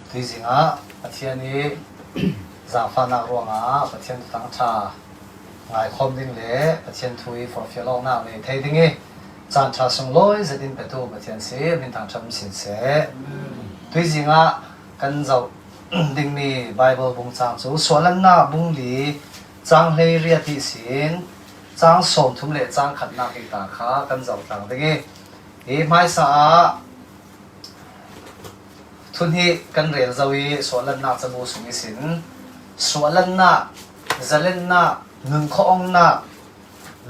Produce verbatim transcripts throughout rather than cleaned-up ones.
Tuizingah Pathian i zangfahnak ruangah Pathian thuthang ṭha ngaikhawm ding le Pathian thu i forhfial awknak nei thei ding i caan ṭha sunglawi zetin petu Pathian si, min thangṭhat um sin seh. Tuizingah kan zoh dingmi Baibal bung cang cu Suahlannak bung li cang hleiriat ihsin cang sawmthum le cang khatnak hi ta kha kan zoh tlang ding i, hi hmaisa ah thuhnih kan rel zo i suahlannak cabu sung ihsin suahlannak, zalennak, nunkhawh-awngnak,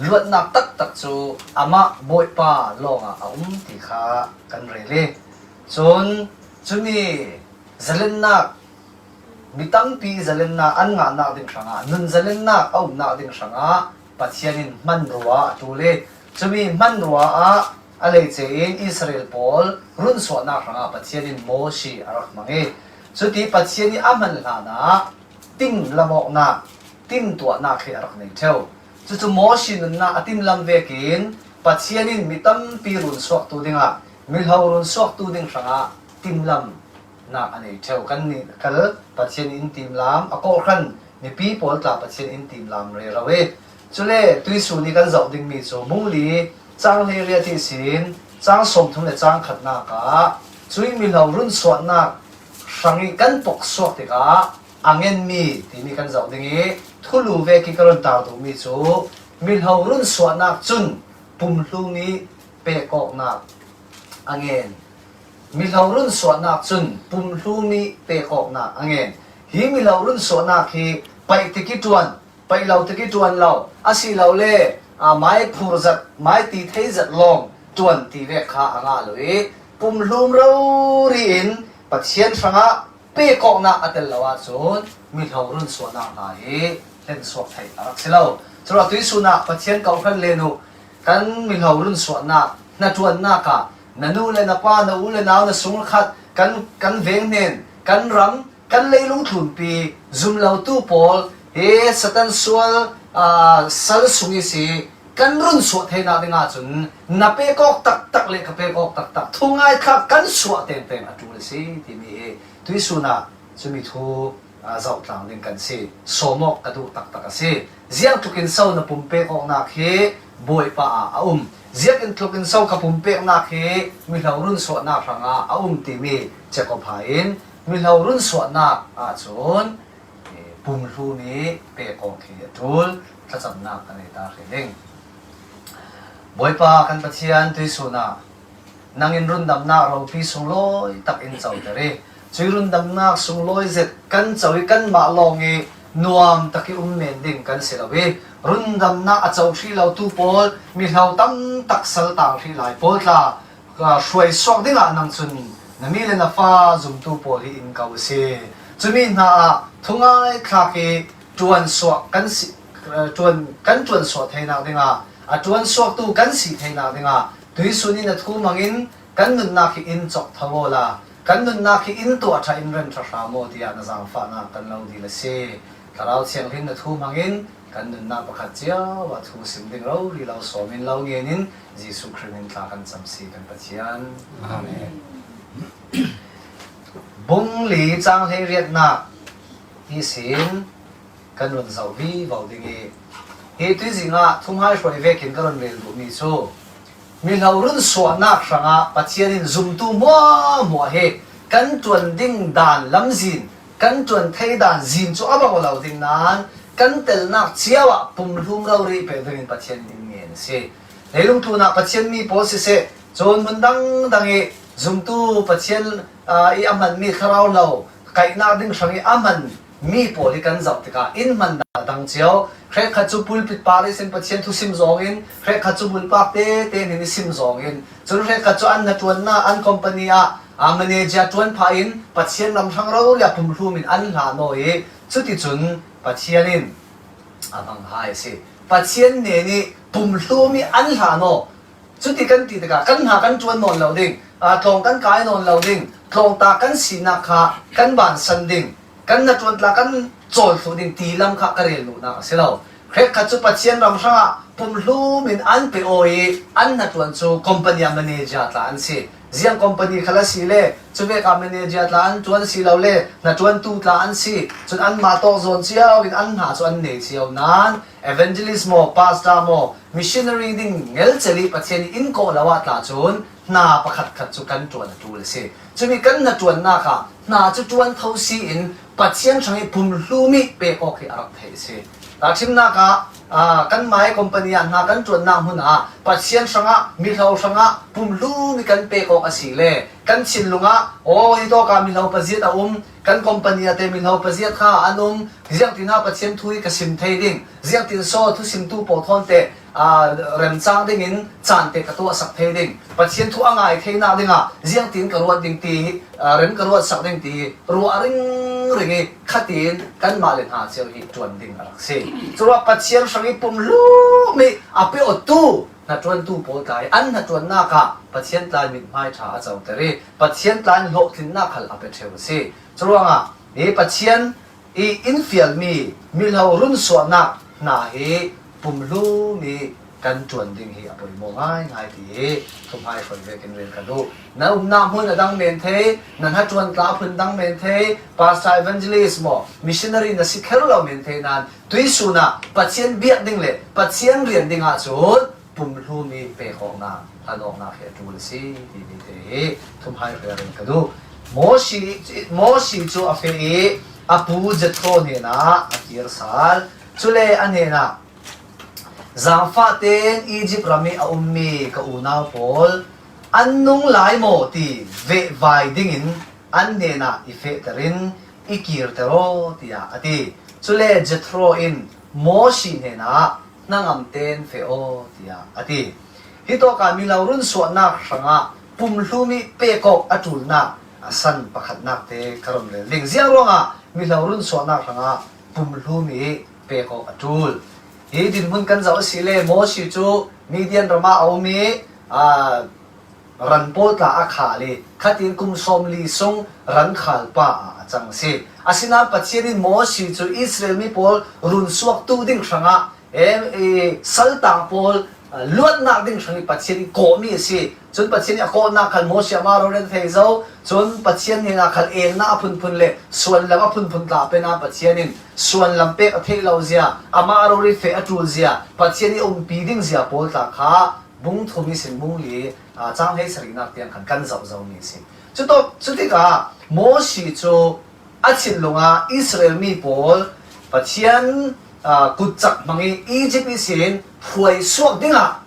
luatnak taktak cu amah Bawipa lawngah a um ti kha kan rel i, cun cumi zalennak, mi tampi zalennak an ngahnak ding hrangah, nun zalennak a umnak ding hrangah Pathian in hmanrua a ṭul i, cumi hmanrua ah a leice in Israel pawl runsuahnak hrangah Pathian in Mawsi a rak hmang i, cuti Pathian i a hman hlanah timlam awknak, timtuahnak hi a rak nei ṭheu. Cucu Mawsi nunnak a timlam vekin Pathian in mi tampi runsuaktu dingah, miho runsuaktu ding hrangah timlam nak a nei ṭheu. Kannih kal Pathian in timlam, a kawhhran mipi pawl tla Pathian in timlam rero i, cule tuisun i kan zoh dingmi cu bung li cang hleiriat ihsin cang sawmthum le cang khatnak ah cui miho runsuahnak hrang i kan pok suak tikah a ngenmi timi kan zoh ding i, thulu vek i ka run tar duhmi cu miho runsuahnak cun pumhlum i pekawknak a ngen. Miho runsuahnak cun pumhlum i pekawknak a ngen. Hi miho runsuahnak hi paih tik i ṭuan, paih lo tik i ṭuan lo, asilole, aa, mai phur zat, mai ti thei zat lawng ṭuan ti vek kha a ngah lo i, pumhlum rori in Pathian hrangah pekawknak a tel lo ahcun miho runsuahnak hna hi hlensuak theih a rak si lo. Curuah tuisun ah Pathian kawhhran len uh, kan miho runsuahnak hnaṭuannak ah na nu le na pa, na u le nau, na sungkhat, kan, kan veng hnen, kan ram, kan leilung tlunpi zumlotu pawl hi Satan sual, aa, sal sung i si, kan runsuah theinak ding ahcun na pekawk taktak le ka pekawk taktak thungaithlak kan suah tengteng a ṭul a si timi hi tuisun ah cumi thu, aa, zoh tlang ding kan si. Sawm awk ka duh taktak a si. Ziangtlukin so na pum pekawknak hi Bawipa ah a um? Ziakin tlukin so ka pum peknak hi miho runsuahnak hrangah a um timi Jakob hai in miho runsuahnak ahcun, eh, pumhlum i pekawk hi a ṭul, thlacamnak a nei ta hrih ding. Bawipa kan Pathian, tuisun ah nang in rundamnak ropi sunglawi tak in coter i, cui rundamnak sunglawi zet kan co i kanmah lawng i nuam tak i um men ding kan si lo i, rundamnak a co hrih lotu pawl, miho tam tak saltang hrih lai pawl tla, ka hruai suak dingah nang cun na mi le na fa zumtu pawl hi in ko a si. Cumi hna ah thungaithlak i ṭuansuah kan si, aa, ṭuan, kan ṭuansuah theinak dingah, a ṭuansuaktu kan si theinak dingah tuisun in na thu hmangin kan nunnak hi in cawk tho awla, kan nunnak hi in tuah ṭha in rem ṭha hram aw tiah na zaangfahnak kan lo dil a si. Thlarau Thianghlim na thu hmangin kan nunnak pakhat cio ah thu sim ding rori lo sawm in lo ngen in Jesuh Khrih min tla kan cam si kan Pathian. Amen. Bung li cang hleiriatnak ihsin kan run zoh vivo ding i, hi tuizing ah thumhai hruai vekin ka run rel duhmi cu miho runsuahnak hrangah Pathian in zumtu hmuahhmuah hi kan ṭuan ding dan lamzin, kan ṭuan thei dan zin cu a bang aw lo ding nain kan telnak cio ah pumhlum rori pek dingin Pathian in in ngen a si. Leilung tlunah Pathian mi pawl siseh, cun hmun dangdang i zumtu Pathian, aa, i a hmanmi thlarau lo kaihnak ding hrang i a hman mi pawl hi kan zoh tikah in hman dan a dang cio. Hrekkhat cu pulpit par ihsin Pathian thu sim zawng in, hrekkhat cu bulpak tete hnin i sim zawng in, cun hrekkhat cu an hnaṭuannak, an company ah, aa, manager ṭuan phah in Pathian ram hrang rori ah pumhlum in an hlan aw i, cuticun Pathian in a hmanghai a si. Pathian hnen i pumhlum i an hlan aw. Cuti kan ti tikah kan hna kan ṭuan nawn lo ding, aa, tlawng kan kai nawn lo ding, tlawngta kan sinak kha kan bansan ding, kan hnaṭuan tla kan cawl thluh ding ti lam kha ka rel luhnak a si lo. Hrekkhat cu Pathian ram hrangah pumhlum in an pe aw i an hnaṭuan cu company ah manager tla an si. Ziang company khal a si le, cuvek a manager tla an ṭuan si lo le, hnaṭuantu tla an si, cun anmah tawk zawn cio in an hna cu an nei cio nain, evangelist maw, pastor maw, missionary ding ngelcel i Pathian i in kawh lo ah tla cun hna pakhat khat cu kan ṭuan a ṭul a si. Cumi kan hnaṭuannak ah hna cu ṭuan tho si in Pathian hrang i pumhlum i pek awk hi a rak theih a si. Tahṭhimnak ah, aa, kanmah i company ah hna kan ṭuannak hmun ah Pathian hrangah, mihlo hrangah pumhlum i kan pek awk a si le kan thinlung ah, aw, hitawk ah mihlo paziat a um, kan company ah te mihlo paziat kha an um, ziangtin ah Pathian thu hi ka sim thei ding, ziangtin saw thusimtu pawl thawn te, aa, remcang dingin caan te ka tuahsak thei ding, Pathian thu a ngai theinak dingah ziangtin ka ruat ding ti, aa, rem ka ruatsak ding ti ruah ringring i khatin kanmah le hna cio hi ṭuan ding a rak si. Curuah Pathian hrang i pumhlum i a pe awtu hnaṭuantu pawl tla i an hnaṭuannak ah Pathian tla i mithmai ṭha a coter i Pathian tla in hlawhtlinnak khal a pe ṭheu a si. Curuangah hi Pathian i in fialmi mihlo runsuahnak hna hi pumhlum i kan ṭuan ding hi a poimawh ngaingai ti hi thuhmai hruai vekin rel ka duh. Na umnak hmun a dang men thei, na hnaṭuan tla a phun dang men thei, pastor, evangelist maw, missionary na si kher lo men thei nain tuisun ah Pathian biak ding le Pathian rian ding ahcun pumhlum i pek awknak, hlan awknak hi a ṭul a si timi te hi thuhmai hruai rel ka duh. Mosi, Mosi cu a feh i a pu Jethro hnenah a kir sal. Cule a hnenah, "Zaangfah tein Egypt ram i a ummi ka unau pawl an nung lai maw ti vehvai dingin an hnenah i fehter in i kirter aw," tiah a ti. Cule Jethro in Mosi hnenah, "Hnangam tein feh aw," tiah a ti. Hitawkah mihlo runsuahnak hrangah pumhlum i pek awk a ṭulnak a san pakhatnak te ka run rel ding. Ziang ruangah mihlo runsuahnak hrangah pumhlum i pek awk a ṭul? Hi dinhmun kan zoh a si le, Mosi cu Midian ram ah a um i, aa, ran pawl tla a khal i, khatin kum sawmli sung ran khalpa ah a cang a si. Asinain Pathian in Mosi cu Israel mi pawl runsuaktu ding hrangah, em, i, saltang pawl, aa, luatnak ding hrang i Pathian i kawhmi a si. Cun Pathian i a kawhnak khal Mosi amah rori a thei zo. Cun Pathian hnenah khal elnak a phunphun le suanlam a phunphun tla pe nain Pathian in suanlam pek a theih lo zia, amah rori feh a ṭul zia, Pathian i umpi ding zia pawl tla kha bung thum ihsin bung li, aa, cang hleisarihnak tiang khan kan zoh zomi a si. Cutawk, cutikah Mosi cu a thinlung ah Israel mi pawl Pathian, aa, kutcak hmang i Egypt ihsin hruai suak dingah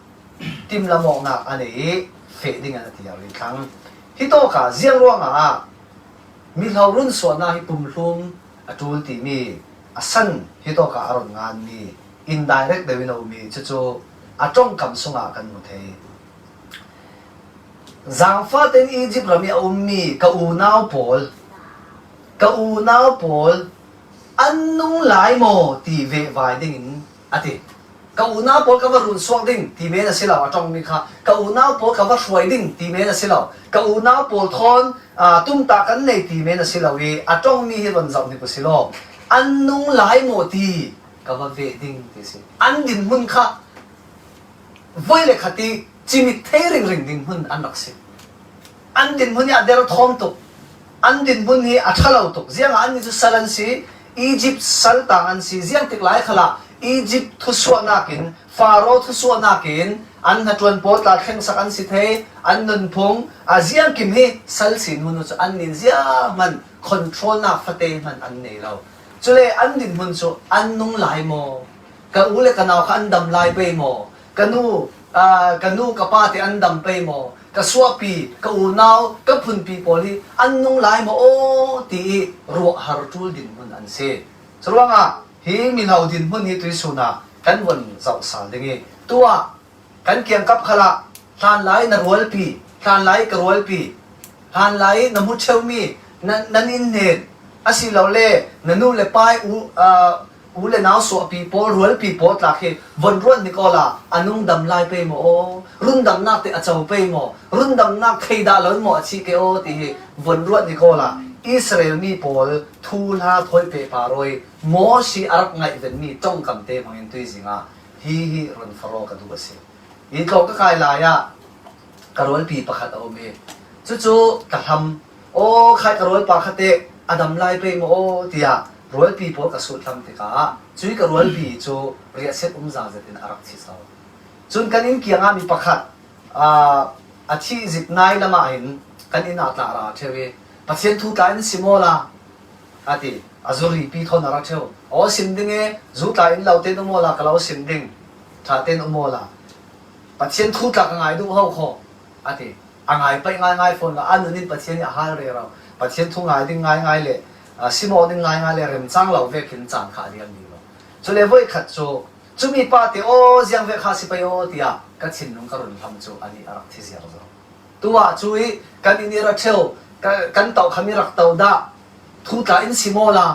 timlam awknak a nei i feh ding an a ti a rih thlang. Hitawkah ziang ruangah mihlo runsuahnak hi pumhlum a ṭul timi a san hitawkah a run nganmi indirect deuh in a ummi cucu a ṭongkam sungah kan hmu thei. Zaangfah tein Egypt ram i a ummi ka unau pawl, ka unau pawl an nung lai maw ti vehvai dingin a ti. Ka unau pawl ka va runsuak ding ti men a si lo, a ṭongmi kha. Ka unau pawl ka va hruai ding ti men a si lo. Ka unau pawl thawn, aa, tumtah kan nei ti men a si lo i a ṭongmi hi van zoh hnik u si law, an nung lai maw ti ka va veh ding ti a si. An dinhmun kha voi le khat i cimit thei ringring dinhmun an rak si. An dinhmun hi a der thawm tuk, an dinhmun hi a ṭha lo tuk. Ziangah annih cu sal an si, Egypt saltang an si. Ziangtik lai khalah Egypt thusuahnak in, Faro thusuahnak in an hnaṭuan pawl tla thlengsak an si thei, an nunphung, a ziangkim hi sal sin hmun cu an nin ziahman controlnak fate hman an nei lo. Cule an dinhmun cu an nung lai maw? Ka u le ka nau kha an dam lai pei maw? Ka nu, aa, ka nu ka pa te an dam pei maw? Ka suahpi, ka unau, ka phunpi pawl hi an nung lai maw aw ti i ruahhar ṭul dinhmun an si. Curuangah hi mihlo dinhmun hi tuisun ah kan von zoh sal ding i tuah kan kiangkap khalah hlanlai na rualpi, hlanlai ka rualpi, hlanlai na hmu ṭheumi nan, nan in hnen, asilole na nu le pa i u, aa, u le nau suahpi pawl, rualpi pawl tla khi von ruat hnik awla a nung dam lai pei maw aw? Rundamnak te a co pei maw? Rundamnak thei dah lo in maw a chih ke aw ti hi von ruat hnik awla Israel mi pawl thuhla thawi pehpar aw i Mosi a rak ngaihvenmi ṭongkam te hmangin tuizing ah hi hi run faro ka duh a si. I tlawng ka kai lai ah ka rualpi pakhat a um i Cucu ka hlam, aw khai ka rualpa kha teh a dam lai pei maw aw, tiah rualpi pawl ka sut hlam tikah cui ka rualpi cu riahsiat umza zetin a rak thi zo. Cun kan inn kiangah mi pakhat, aa, a thih zik nai lamah hin kan inn ah tla a ra ṭheu i, "Pathian thu tla in sim awla," a ti. A zuripi thawn a ra ṭheu. "Aw sim ding e, zu tla in lo tein um awla ka lo sim ding, ṭha tein um awla. Pathian thu tla ka ngai duh ho kho," a ti. A ngai paih ngaingai fawn lo, a nun in Pathian nih a hal rero. Pathian thu ngai ding ngaingai le, aa, sim awk ding ngaingai le remcang lo vekin caan kha a liam dih lo. Cule voikhat cu, "Cumi pa te aw, ziang ve kha si pei aw," tiah ka thinlung ka run hlam cu anih a rak thi ziar zo. Tuah cu i kan inn i ra ṭheu, ka, kan tohkham i rak to dah, thu tla in sim awla,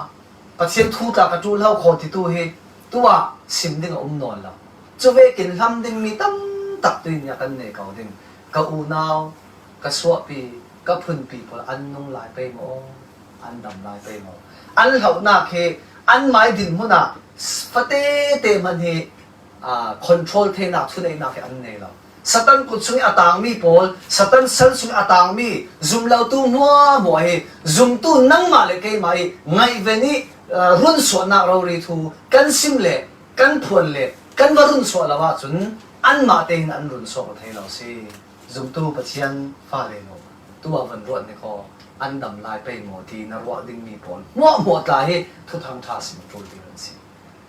Pathian thu tla ka ṭul ho kho titu hi tuah sim ding a um nawn lo. Cu vekin hlam dingmi tam tak tuin nia kan nei ko ding. Ka unau, ka suahpi, ka phunpi pawl an nung lai pei maw? An dam lai pei maw? An hlohnak hi anmai dinhmun ah fatete hmanh hi, aa, control theinak, thuneihnak hi an nei lo. Satan kut sungih a tangmi pawl, Satan sal sungih a tangmi zumlotu hmuahhmuah hi zumtu nangmah le keimah i ngaihven i, aa, runsuahnak rori thu kan sim le kan phuan le kan va runsuah lo ahcun anmah tein an runsuak aw thei lo si. Zumtu Pathian fale nu, tuah van ruat ni kho, an dam lai pei maw ti na ruah dingmi pawl hmuahhmuah tla hi Thuthang ṭha sim ṭul ding an si.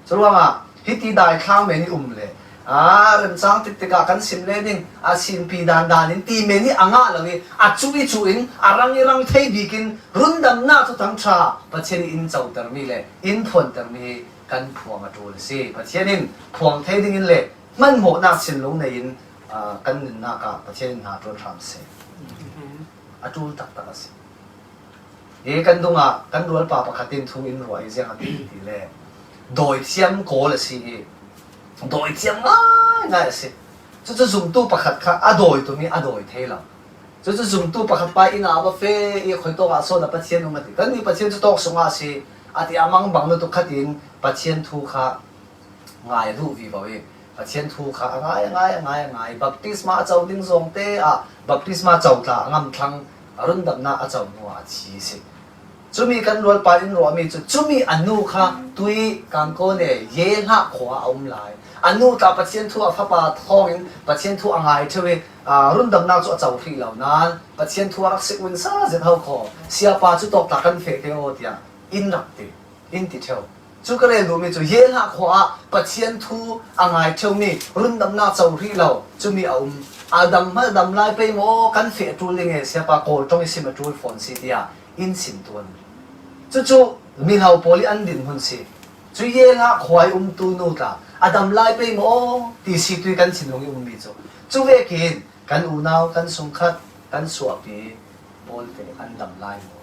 Curuangah hiti daithlang men i um le, aa, remcang tiktikah kan sim le ding, a simpi dandan in ti men i a ngah lo i a cu i cu in a rang i rang thei bik in rundamnak Thuthang ṭha Pathian in cotermi le in phuantermi hi kan phuang a ṭul a si. Pathian in phuang thei dingin le hmanhmawhnak thinlung nei in, aa, kan nunnak ah Pathian in hna ṭuan hram seh. A ṭul taktak a si. Hi kan dungah kan rualpa pakhat in thu in ruah i ziang a ti ti le dawithiam kawl a si i dawithiam ngaingai a si. Cucu zumtu pakhat kha a dawi tum i a dawi thei lo. Cucu zumtu pakhat pa inn ah a va feh i khuitawk ah sawn a Pathian um a ti. Kannih Pathian cu tawk sungah a si a ti. A mangbang lutuk khat in Pathian thu kha ngai a duh vivo i Pathian thu kha a ngai, a ngai, a ngai, a ngai. Baptisma a co ding zawngte ah baptisma co tla a ngamthlang a rundamnak a co hnuah a thi a si. Cumi kan rualpa in ruahmi cu cumi a nu kha tui Kangkaw ne Yehlah khua a um lai. A nu tla Pathian thu a fapa thawngin Pathian thu a ngai ṭheu i, aa, rundamnak cu a co hrih lo nain Pathian thu a rak sik win sa zet ho kho. Siapa cu tawk tla kan feh te aw tiah in rak ti. In ti ṭheu. Cu ka rel duhmi cu Yehlah khua ah Pathian thu a ngai ṭheumi rundamnak co hrih lo cumi a um. A dam hmanh dam lai pei maw, kan feh ṭul ding e, siapa kawl ṭong i sim a ṭul fawn si tiah in sim tuan. Cucu miho pawl i an dinhmun si. Cu Yehlah khua i umtu nu tla a dam lai pei maw ti si tui kan thinlung i ummi cu. Cu vekin kan unau, kan sungkhat, kan suahpi pawl te an dam lai maw?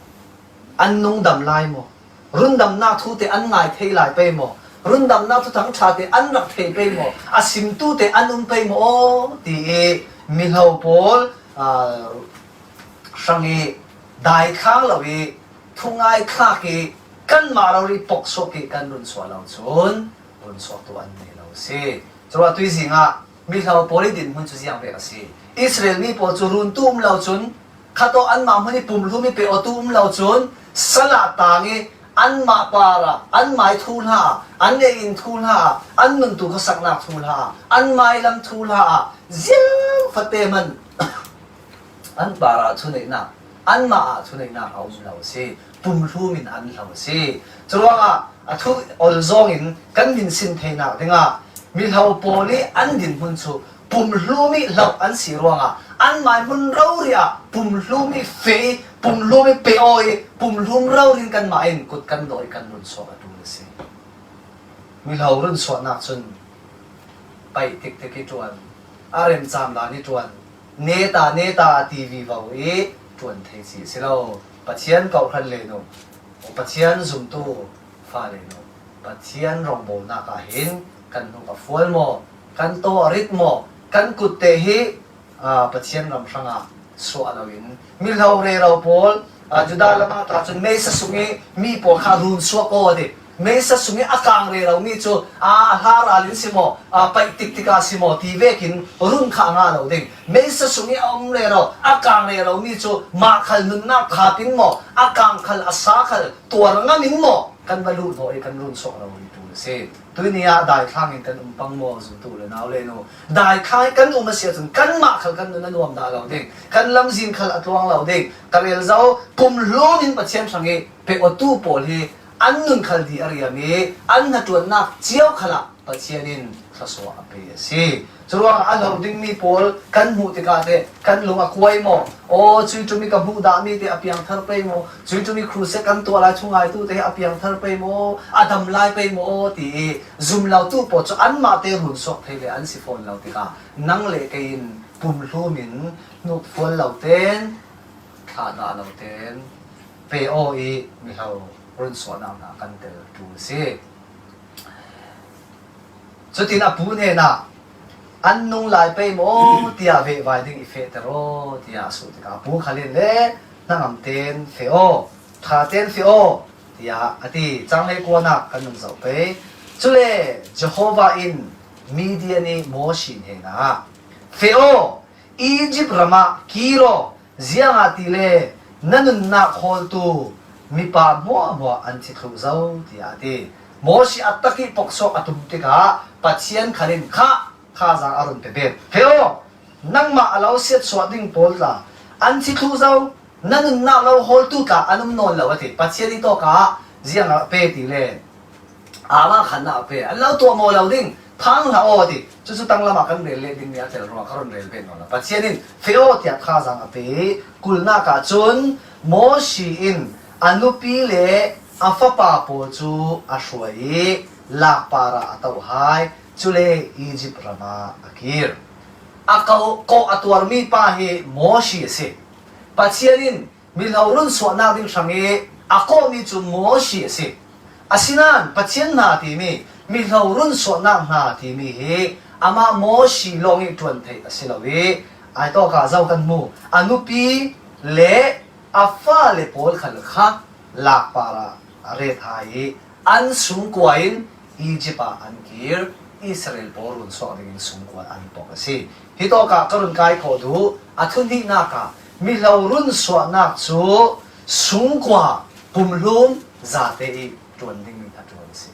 An nung dam lai maw? Rundamnak thu te an ngai thei lai pei maw? Rundamnak thuthang ṭha te an rak thei pei maw? A simtu te an um pei maw? Ti i miho pawl, aa, hrang i daithlang lo i thungai thlak i kanmah rori poksuak i kan runsuah lo cun runsuaktu an nei lo a si. Curuah tuizing ah miho pawl i dinhmun cu ziang vek a si. Israel mi pawl cu runtu um lo cun, khatawk anmah hmun i pumhlum i pe awtu um lo cun, salah tang i anmah parah, anmai thuhla ah, an ei in thuhla ah, an nuntu khuasaknak thuhla ah, anmai lam thuhla ah, ziang fate hman an parah thuneihnak, anmah ah thuneihnak a um lo a si. Pumhlum in an hlo a si. Curuangah a thu ol zawngin kan min sin theinak dingah miho pawl i an dinhmun cu pumhlum i hloh an si ruangah anmai hmun rori ah pumhlum i feh i pumhlum i pe aw i pumhlum rori in kanmah in kut kan dawh i kan runsuak a ṭul a si. Miho runsuahnak cun paih tiktik i ṭuan, a remcam dan i ṭuan, neta neta a ti vivo i ṭuan thei si a si lo. Pathian kawhhran le nu, Pathian zumtu fale nu, Pathian rawngbawlnak ah hin kan hnuk a fual maw, kan taw a rit maw, kan kut te hi aa, Pathian ram hrangah suah loin miho rero pawl, aa, Judah lam ah ta cun meisa sung i mi pawl kha runsuak aw a ti. Meisa sungih a kang rero mi cu, aa, a hla ral in si maw, aa, paih tiktik ah si maw ti vekin run kha a ngah lo ding. Meisa sungih a um rero, a kang rero mi cu mah khal nunnak thap in maw, a kang khal a sa khal tuar ngam in maw, kan va luh hnawh i kan run suak lo mi tu a si. Tuini ah daithlang in kan um pang maw, zumtu le nau le nu? Daithlang i kan um a si ahcun kanmah khal kan nun a nuam dah lo ding, kan lamzin khal a tluang lo ding. Ka rel zo, pumhlum in Pathian hrang i pe awtu pawl hi an nun khal dih a riam i an hnaṭuannak cio khal ah Pathian in thluasuah a pe a si. Curuangah a hlo dingmi pawl kan hmuh tikah te kan lung a kuai maw? Aw, cui ṭum i ka hmuh dahmi te a piangthar pei maw? Cui ṭum i crusade kan tuah lai chungaitu te hi a piangthar pei maw? A dam lai pei maw? Ti i zum lotu pawl cu anmah te run suak thei le an si fawn lo tikah nang le kei in pumhlum in hnukfual lo ten, thlahdah lo ten pe aw i mihlo run suahnak hna kan tel tu a si. Cutin a pu hnenah, "An nung lai pei maw?" tiah vehvai ding i fehter aw, tiah a sut tikah a pu khal in le, "Hnangam ten feh aw, ṭha ten feh aw," tiah a ti. Cang hlei kuanak kan nung zoh pei. Cule Jehovah in Midian i Mosi hnenah, "Feh aw, Izipt ram ah kir aw, ziangahtile na nunnak hawltu mipa hmuahhmuah an thi thluh zo," tiah a ti. Mosi a tak i poksuak a tum tikah Pathian khal in khah, kha zaang a run pe bet. "Feh aw, nangmah a lo siatsuah ding pawl tla an thi thluh zo, na nunnak lo hawltu tla an um nawn lo," a ti. Pathian i tawkah ziang a pe ti le, aa, mah khan a pe, an lo tuah maw lo ding, thang hlah aw a ti. Cucu tanglam ah kan rel leh dingmi a tel ruangah ka run rel ve nawn lo. Pathian in feh aw tiah thazaang a pe i, kulnak ah cun Mosi in a nupi le a fapa pawl cu a hruai i lakpar ah a toh hai, cule Izipt ram ah a kir. A kawh, kawh a tuarmi pa hi Mosi a si. Pathian in mihlo runsuahnak ding hrang i a kawhmi cu Mosi a si. Asinain Pathian hna timi, mihlo runsuahnak hna timi hi amah Mosi lawng i ṭuan theih a si lo i, aa, tawkah zo kan hmu, a nupi le a fale pawl khal kha lakpar ah a ret hai i, an sungkua in Izipt ah an kir, Israel pawl runsuak dingin sungkua an pok a si. Hitawkah ka run kai khawh duh, a thuhnihnak ah mihlo runsuahnak cu sungkua pumhlum zate i ṭuan dingmi a ṭuan a si.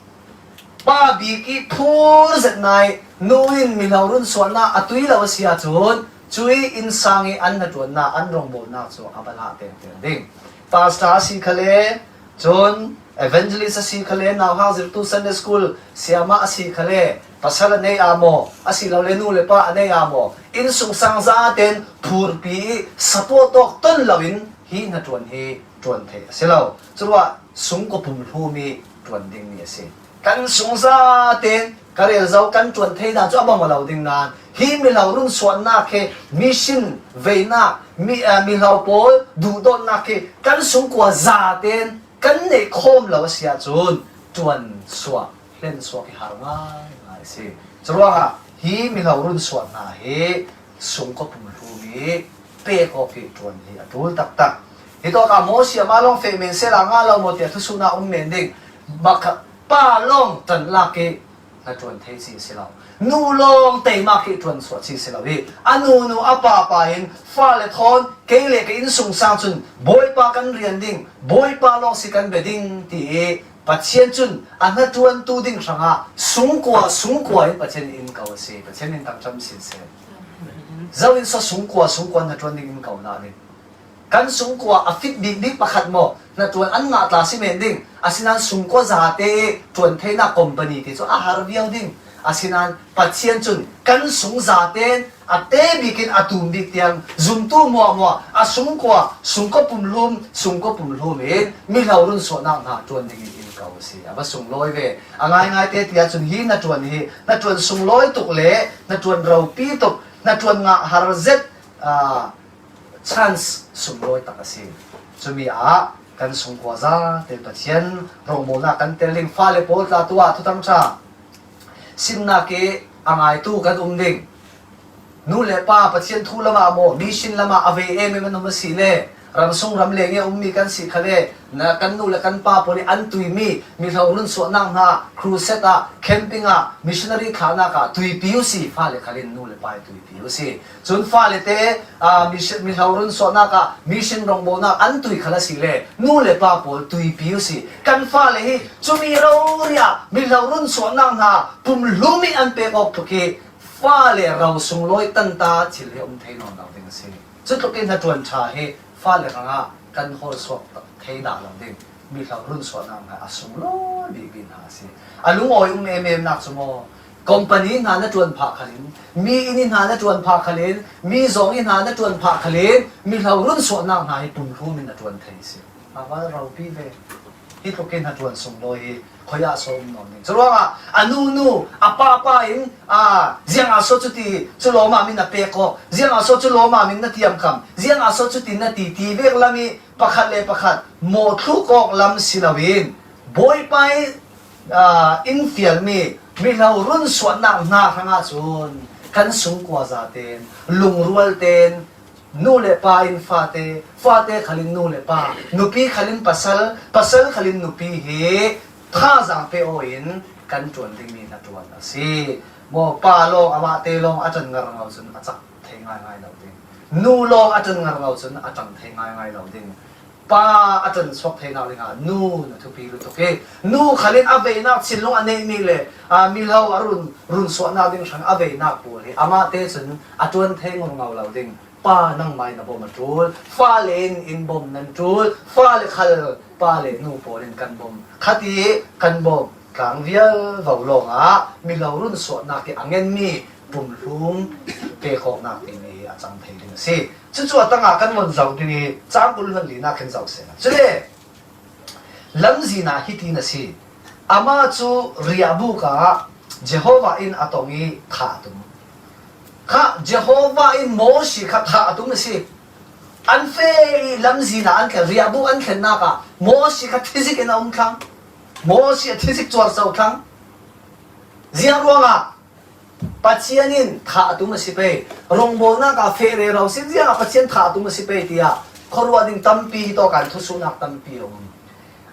Pa bik i phur zet nai nu in mihlo runsuahnak a tui lo a si ahcun, cui innsang i an hnaṭuannak, an rawngbawlnak cu a va hlah tengteng ding. Pastor a si khale, cun evangelist a si khale, nauhak zirtu Sunday school siamah a si khale, pasal a nei aa maw, asilole nu le pa a nei aa maw, innsungsang zaten phurpi i support awk ton loin hi hnaṭuan hi ṭuan theih a si lo. Curuah sungkua pumhlum i ṭuan dingmi a si. Kan sung zaten ka rel zo, kan ṭuan thei dan cu a bang aw lo ding nain, hi mihlo runsuahnak he mission veinak, mi, aa, mihlo pawl duhdawtnak he kan sungkua zaten kan neih khawm lo a si ahcun ṭuan suak, hlen suak hi har ngaingai a si. Curuangah hi mihlo runsuah hna hi sungkua pumhlum i pek awk i ṭuan hi a ṭul taktak. Hitawkah Mosi amah lawng feh men sehla ngah lo maw tiah thusuhnak um men ding. Bakha pa lawng ṭanlak i hnaṭuan thei si a si lo. Nu lawng teimak i ṭuan suah si a si lo i, a nunu a papa in fale thawn kei le ka innsungsang cun Bawipa kan rian ding, Bawipa lawng si kan bia ding ti i Pathian cun a hnaṭuantu ding hrangah sungkua, sungkua in Pathian in ko a si. Pathian in tangṭam sinsen. Zo in so sungkua, sungkua hnaṭuan ding in ko hna ding. Kan sungkua a fit bik bik pakhat maw, hnaṭuan an ngah tla si men ding. Asinain sungkua zate ṭuan theinak company ti cu a har viau ding. Asinain Pathian cun kan sung zaten a te bikin a tum bik tiang zumtu hmuahhmuah a sungkua, sungkua pumhlum, sungkua pumhlum in mihlo runsuahnak hna ṭuan dingin in ko a si. A va sunglawi ve. A ngaingai te ti ahcun hi hnaṭuan hi hnaṭuan sunglawi tuk le hnaṭuan ropi tuk, hnaṭuan ngah har zet, aa, chance sunglawi tak a si. Cumi ah kan sungkua zaten Pathian rawngbawlnak kan tel ding. Fale pawl tla tu ah Thuthang ṭha simnak i a ngaitu kan um ding. Nu le pa Pathian thu lamah maw, mission lamah a vei em em an um a si le, ramsung ramleng i a ummi kan si khale, Na kan nu le kan pa pawl i an tuimi, mihlawh runsuahnak hna, crusade ah, camping ah, missionary thlahnak ah tuipi uhsi, fale khalin nu le pa i tuipi uhsi. Cun fale te, aa, mission, mihlawh runsuahnak ah, mission rawngbawlnak an tui khal asile, nu le pa pawl tuipi uhsi. Kan fale hi, cumi rori ah, mihlawh runsuahnak hna, pumhlum i an pek awk tluk hi, fale ro sunglawi tanta thil hi um thei nawn lo ding a si. Cutluk in hnaṭuan ṭha hi fale hrangah kan hawl suak thei dah lo ding. Mihlawh runsuahnak hna a sunglawi bikbik hna a si. A lungawi um ememnak cu maw, company hna na ṭuan phah khalin, mi inn hna na ṭuan phah khalin, mi zong hna na ṭuan phah khalin, mihlawh runsuahnak hna hi pumhlum in na ṭuan thei a si. Ava ropi ve. Hi tlukin hnaṭuan sunglawi hi khoi ah so um nawn ding. Curuangah a nunu, a papa in, aa, ziangah so cuti cu lawmam in a pek awk, ziangah so cu lawmam in na tiamkam, ziangah so cuti na ti, ti vek lam i pakhat le pakhat mawhthluk awk lam si loin, Bawipa i, aa, in fialmi mihlawh runsuahnak hna hrangah cun kan sungkua zaten, lungrual ten, nu le pa in fate, fate khalin nu le pa, nupi khalin pasal, pasal khalin nupi hi thazaang pe aw in kan ṭuan dingmi hnaṭuan a si. Maw pa lawng, amah te lawng a ṭan ngar ngo cun a cak thei ngaingai lo ding. Nu lawng a ṭan ngar ngo cun a ṭang thei ngaingai lo ding. Pa a ṭan suak theinak dingah nu na thupi lutuk i, nu khalin a veinak thinlung a neihmi le, aa, mihlawh a run, runsuahnak ding hrang a veinak pawl hi amah te cun a ṭuan thei ngurngau lo ding. Pa nangmah in a bawm a ṭul, fale in in bawm nan ṭul, fale khal pa le nu pawl in kan bawm, khati kan bawm tlang vialvo lawngah mihlawh runsuahnak i a ngenmi pumhlum pek awknak timi hi a cang thei ding a si. Cucu a tangah kan von zoh ding i cang kul hluan linak khin zoh seh. Cule lamzin ah hitin a si. Amah cu riahbuk ah Jehovah in a tong i thah a tum. Kha Jehovah in Mosi kha thah a tum a si. An feh i lamzin ah an thlen, riahbuk an thlennak ah Mosi kha thizik in a um thlang. Mosi a thizik cuarco thlang. Ziang ruangah Pathian in thah a tum a si pei. Rawngbawlnak ah feh rero sin ziangah Pathian thah a tum a si pei tiah khuaruah ding tampi hi tawk ah thusuhnak tampi a um.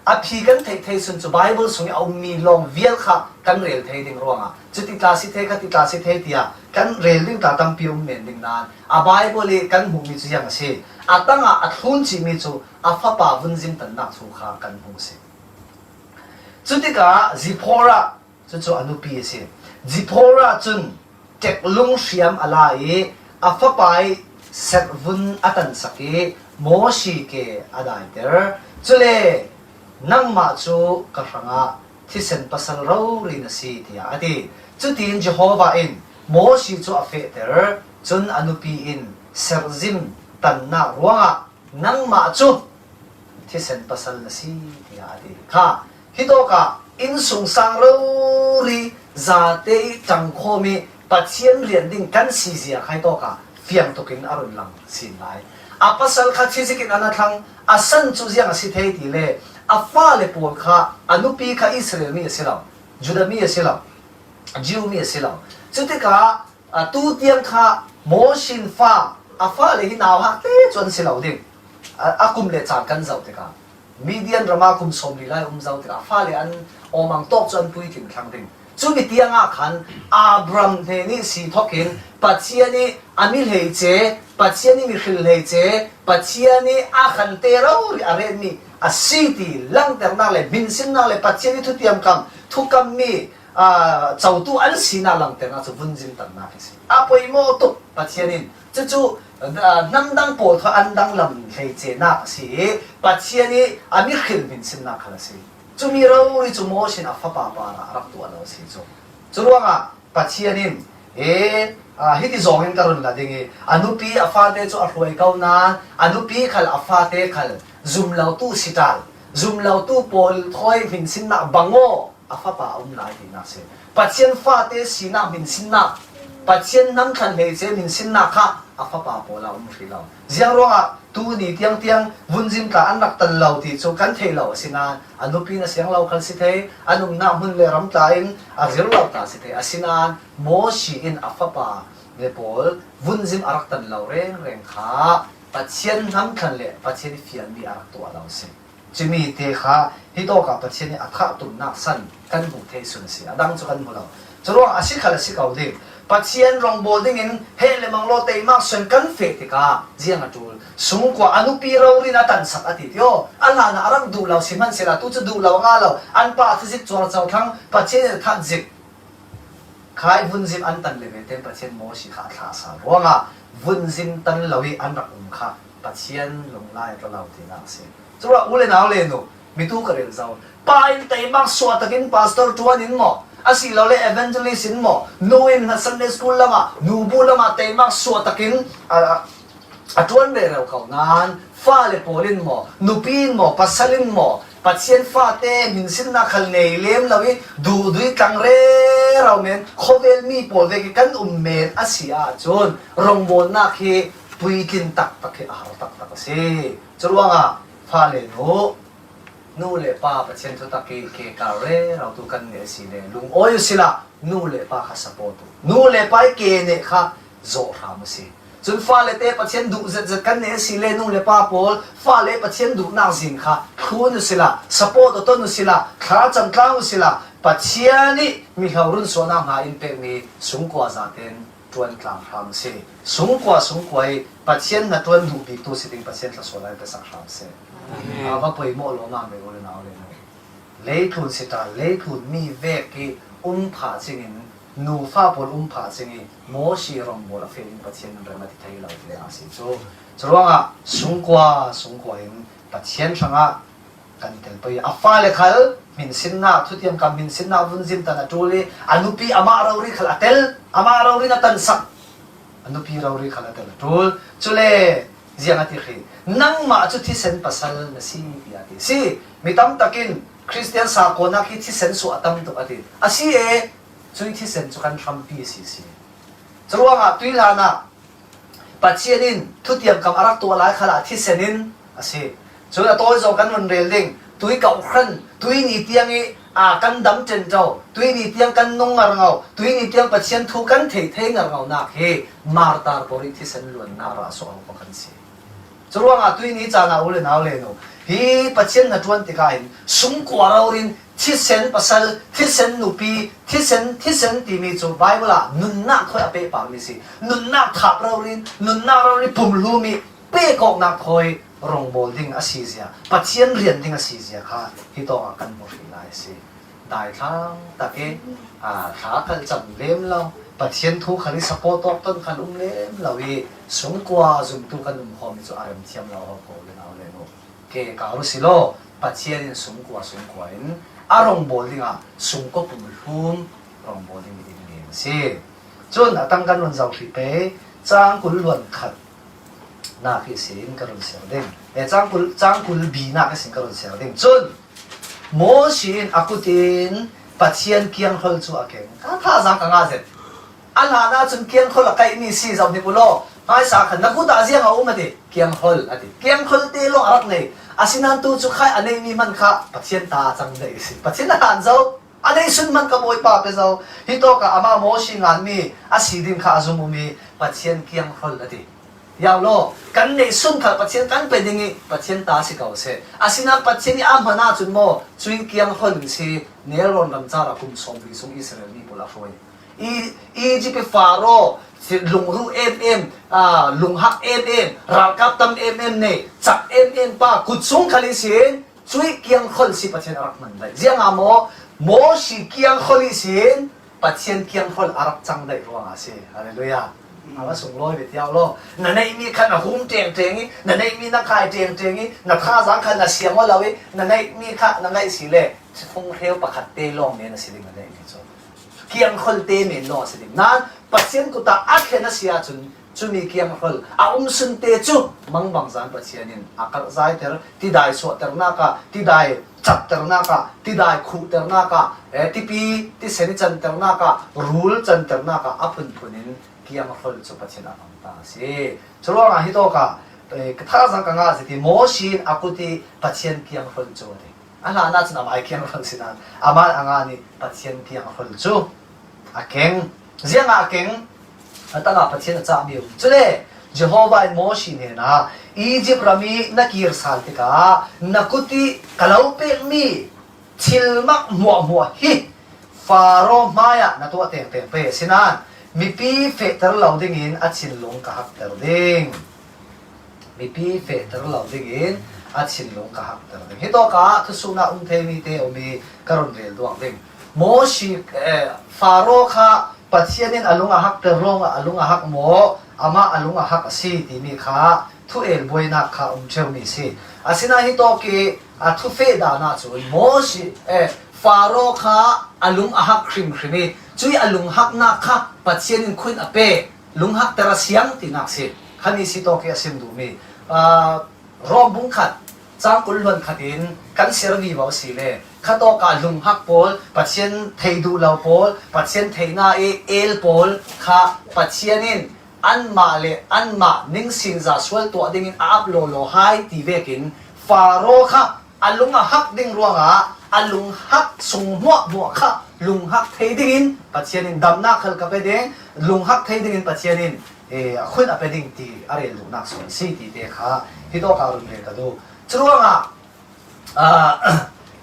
A phi kan theih thei sun cu Bible sung i a ummi lawng vial kha kan rel thei ding ruangah cuti tla si thei, khati tla si thei tiah kan rel ding tla tampi um men ding nain a Bible i kan hmuhmi cu ziang a si. A tangah a thlun cihmi cu a fapa vunzim tannak thu kha kan hmuh a si. Cutikah Zipporah, cucu a nupi a si. Zipporah cun ṭeklung hriam a la i a fapa i serhvun a tansak i Mosi ke a daiter. Cule nangmah cu ka hrangah thisen pasal rori na si, tiah a ti. Cutiin Jehovah in Mosi cu a fehter, cun a nupi in serhzim tannak ruangah nangmah cu thisen pasal na si, tiah a ti. Kha, hitawkah innsungsang rori zate i ṭangkhawm i Pathian rian ding kan si zia kha hitawkah fiang tukin a run lang sin lai. A pasal kha thizik in an a thlang, a san cu ziang a si thei ti le a fale pawl kha a nupi kha Israel mi a si lo, Judah mi a si lo, Jew mi a si lo. Cutikah Atu tiang kha Mosi in fa, a fale hi nauhak te cu an si lo ding. A, a kum le caan kan zoh tikah, Midian ram ah kum sawmli lai um zo tikah, a fale an awmang tawk cu an puitlin thlang ding. Cumi tiang ah khan Abram hnen i si thokin Pathian i a mi hleice, Pathian i mi hril hleice, Pathian i a khante rori a retmi a si ti langternak le hminsinnak le Pathian i thutiamkam, thukammi, aa, cotu an sinak langternak cu vunzim tannak hi si. A poimawh tuk Pathian in. Cucu, aa, hnam dang pawl kha an danglam hleicenak a si i Pathian i a mi hril hminsinnak khal a si. Cumi rori cu Mosi in a fapa parah a rak tuah lo a si cu. Curuangah Pathian in, e, aa, hiti zawng in ka run la ding i, a nupi a fate cu a hruai ko nain, a nupi khal a fate khal zumlotu si ṭal, zumlotu pawl thawi hminsinnak bang aw, a fapa a um lai tinak si. Pathian fate sinak hminsinnak, Pathian hnam thlan hleice hminsinnak kha a fapa pawl a um hrih lo. Ziang ruangah tuni tiangtiang vunzim tla an rak tan lo ti cu kan thei lo a si nain a nupi in a siang lo khal si thei, an umnak hmun le ram tla in a zir lo tla si thei. Asinain Mosi in a fapa le pawl vunzim a rak tan lo rengreng kha Pathian hnam thlan le Pathian fialmi a rak tuah lo si. Cumi te kha hi tawkah Pathian nih a thah tumnak san kan hmuh thei sun si, a dang cu kan hmu lo. Curuang a si khal a si ko ding. Pathian rongbawl dingin heh le manglaw teimak suan kan feh tikah ziang a ṭul? Sungkua a nupi rori na tansak a ti tio. A hlanah a rak duh lo si hmansehla tu cu duh lo a ngah lo. An pa a thazik cuarco thlang Pathian in a that zik. Khai vunzim an tan le ve tein Pathian Mawsi kha a thlahsa ruangah vunzim tan lo i an rak um kha Pathian lunglai a ṭha lo tinak a si. Curuah u le nau le nu, mitu ka rel zo. Pa in teimak suah takin pastor ṭuan in maw, asilole evangelist in maw, nu in na Sunday school lamah, nubu lamah teimak suah takin a, a, a ṭuan rero ko nain fale pawl in maw, nupi in maw, pasal in maw, Pathian fate hminsinnak khal nei lem lo i duhdui tlang rero men, khawvel mi pawl vek i kan um men a si ahcun rongbawlnak hi puitlin taktak hi a har taktak a si. Curuangah fale nu, nu le pa Pathian thutak i ke kar rero tu kan neh a si le, lungawi u sila, nu le pa kha support u. Nu le pa i ke neh kha zawh hram u si. Cun fale te Pathian duh zetzet kan neh a si le, nu le pa pawl, fale Pathian duhnak zing kha thlun u sila, support a ton u sila, thla cantlang u sila, Pathian ih mi hlo runsuahnak hna in pekmi sungkua zaten ṭuan tlang hram si. Sungkua, sungkua i Pathian hnaṭuan duh bik tu si ding Pathian thluasuah lai pesak hram si. Amen. A va poimawh lawmam ve u le nau le nu. Leitlun si ṭha, leitlun mi vek i um phah cingin, nufa pawl um phah cing i Mawsi rongbawl a feh in Pathian in rem a ti thei lo tinak a si cu. Curuangah sungkua, sungkua in Pathian hrangah kan tel pei. A fale khal hminsinnak, thutiam kam hminsinnak vunzim tan a ṭul i a nupi amah rori khal a tel, amah rori na tansak. A nupi rori khal a tel a ṭul. Cule ziang a ti khi, nangmah cu thisen pasal na si, tiah a ti. Si, mi tam takin Khristian sakawnak hi thisen suah a tam tuk a ti. A si e, cui thisen cu kan hrampi a si si. Curuangah tuihlanah Pathian in thutiam kam a rak tuah lai khalah thisen in a si. Cun a tawi zong kan run rel ding. Tui kauh hran, tuini tiang i, aa, kan dam ṭenṭo, tuini tiang kan nung ngarngo, tuini tiang Pathian thu kan theih thei ngarngonak hi martar pawl i thisen luannak rah suah ko kan si. Curuangah tuini caan ah u le nau le nu, hi Pathian hnaṭuan tikah hin sungkua rori in thisen pasal, thisen nupi, thisen, thisen timi cu Baibal ah nunnak thawi a pehpakmi si. Nunnak thap rori in, nunnak rori pumhlum i pek awknak thawi rongbawl ding a si zia, Pathian rian ding a si zia kha hi tawngah kan hmu hrih lai a si. Daithlang tak i, aa, thla khal cam lem lo, Pathian thu khal i support awk ton khal um lem lo i sungkua zumtu kan um khawm i cu a remthiam lo ho ko le nau le nu. Ke kar u si law, Pathian in sungkua, sungkua in a rongbawl dingah sungkua pumhlum rongbawl ding i ding lem a si. Cun a tang kan run zoh hrih pei, cang kul luan khat nak ihsin ka run ser ding. E, cang kul, cang kul bi nak ihsin ka run ser ding. Cun Mawsi in a kut in Pathian kianghrol cu a keng. Ka thazaang ka ngah zet. A hlan ahcun kianghrol a kaihmi si zoh hnik u law, hmaisa khan na kut ah ziang a um a ti. Kianghrol a ti. Kianghrol te lawng a rak nei. Asinain tu cu khai a neihmi hmanh kha Pathian ta a cang dai a si. Pathian a hlan zo. A neihsun hmanh ka Bawipa pe zo. Hi tawkah amah Mawsi nganmi a si ding kha a zum um i Pathian kianghrol a ti. Yau law, kan neihsun khal Pathian kan pe ding i Pathian ta si ko seh. Asinain Pathian i a hman ahcun maw, cui kianghrol in si, Nelrawn ram car ah kum sawmli sung Israel mi pawl a hruai. I, Egypt i Faro, lungruh em em, aa, lunghak em em, ralkap tam em em nei, cak em em pa, kut sung khal ihsin, cui kianghrol si Pathian a rak hman daih. Ziangah maw, Mawsi kianghrol ihsin Pathian kianghrol a rak cang daih ruangah a si. Hallelujah. A va sunglawi ve tiau law. Na neihmi kha na hum ṭengṭeng i, na neihmi na kai ṭengṭeng i, na thazaang kha na siang aw lo i, na neihmi kha na ngaih si le, funghreu pakhat te lawng men a si ding na neihmi cu. Kianghrol te men lawng a si ding. Nain Pathian kut ah a thlen a si ahcun, cumi kianghrol a um sunte cu mangbangza in Pathian in a karhzaiter, tidai suahternak ah, tidai catternak ah, tidai khuhternak ah, eh, tipi, tisen i canternak ah, rul canternak ah a phunphun in kianghrol cu Pathian a hmang ta a si. Curuangah hi tawkah, eh, ka thazaang ka ngah a si ti, Mawsi in a kut i Pathian kianghrol cu a ti. A hlan ahcun amah i kianghrol si nain, amah a ngan i Pathian kianghrol cu a keng. Ziangah a keng? A tangah Pathian a cahmi um. Cule, Jehovah in Mosi hnenah, Egypt ram ih na kir sal tikah na kut ih ka lo pekmi thilmak hmuahhmuah hi Faro hmaiah na tuah tengteng pei a si nain, mipi fehter lo dingin a thinlung ka hakter ding. Mipi fehter lo dingin a thinlung ka hakter ding. Hitawkah thusuhna um thei mite um ih ka run rel duak ding. Mosi, eh, Faro kha Pathian in a lung a hakter ruangah a lung a hak maw, amah a lung a hak a si timi kha thu el buainak kha um ṭheu mi si. Asinain hitawk ih a thufeh dan ahcun Mosi, eh, Faro kha a lung a hak hrimhrim ih cuih a lunghaknak kha Pathian in khun a pe, lunghakter a siang tinak si. Khan ih si tawk ih a sim duhmi, ah, Rom bung khat, cang kul hluan khat in kan siar vivo a si le, kha tawkah lunghak pawl, Pathian thei duh lo pawl, Pathian theihna ih el pawl kha Pathian in anmah le anmah ningsingza sual tuah dingin a ap lawlaw hai ti vekin Faro kha a lung a hak ding ruangah a lunghak sung hmuahhmuah kha lunghak thei dingin Pathian in damnak khal ka pe ding, lunghak thei dingin Pathian in, eh, a khun a pe ding ti a rel duhnak sawn a si tite kha hitawkah run rel ka duh. Curuangah, ah,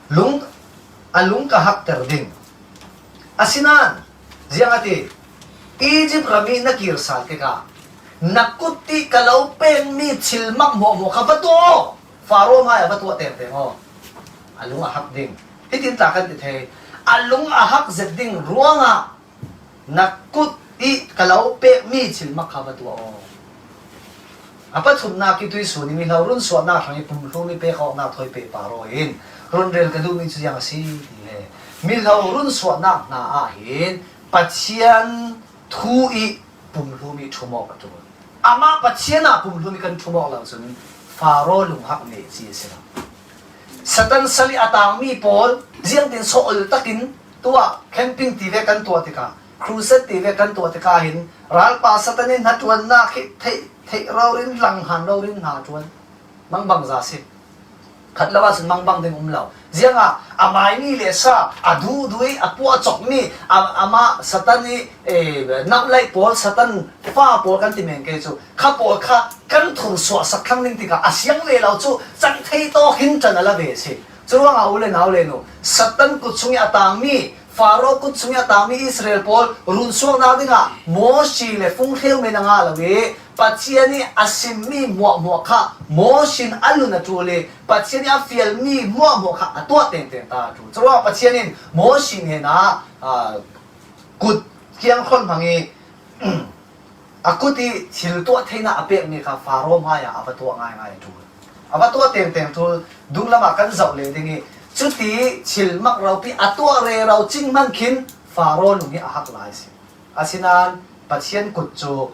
lung, a lung ka hakter ding. Asinain, ziang a ti, Egypt ram ih na kir sal tikah na kut ih ka lo pekmi thilmak hmuahhmuah kha va tuah aw. Faro hmaiah va tuah tengteng aw. A lung a hak ding. Hitin tla kan ti thei. A lung a hak zet ding ruangah na kut ih ka lo pekmi thilmak kha va tuah aw. A pathumnak ih tuihsun ih mihlo runsuahnak hrang ih pumhlum ih pek awknak thawi peh Faro in run rel ka duhmi cu ziang a si ti he. Mihlo runsuahnak hna ah hin Pathian thu ih pumhlum ih ṭhum awk a ṭul. Amah Pathian ah pumhlum ih kan ṭhum awk lo cun Faro lunghak neh ci a si lo. Satan sal ih a tangmi pawl ziangtin sawl takin tuah camping ti ve kan tuah tikah, crusade ti ve kan tuah tikah hin ralpa Satan ih hnaṭuannak hi theih, theih rori in langhan rori in hna ṭuan. Mangbangza si. Khat lo ahcun mangbang ding um lo. Ziangah a maimi le sa, a duhduh ih a puahcawkmi, a, amah Satan ih, eh, nauhlaih pawl, Satan fa pawl kan ti men ke cu, kha pawl kha kan thursuah sak thlang ding tikah a siang ve lo cu cang thei tawk hin ṭan a la ve a si. Curuangah u le nau le nu, Satan kut chung ih a tangmi, Faro kut chung ih a tangmi Israel pawl runsuaknak dingah Mosi le funghreu men a ngah lo ih Pathian ih a simmi hmuahhmuah kha Mosi in a lung a ṭul ih Pathian ih a fialmi hmuahhmuah kha a tuah tengteng ta a ṭul. Curuangah Pathian in Mosi hnenah, aa, kut kiangkholh hmang ih a kut ih thil tuah theinak a pekmi kha Faro hmaiah a va tuah ngaingai a ṭul. A va tuah tengteng ṭul, dunglam ah kan zoh leh ding ih, cuti thilmak ropi a tuah rero cing hmanh khin Faro lung hi a hak lai a si. Asinain Pathian kut cu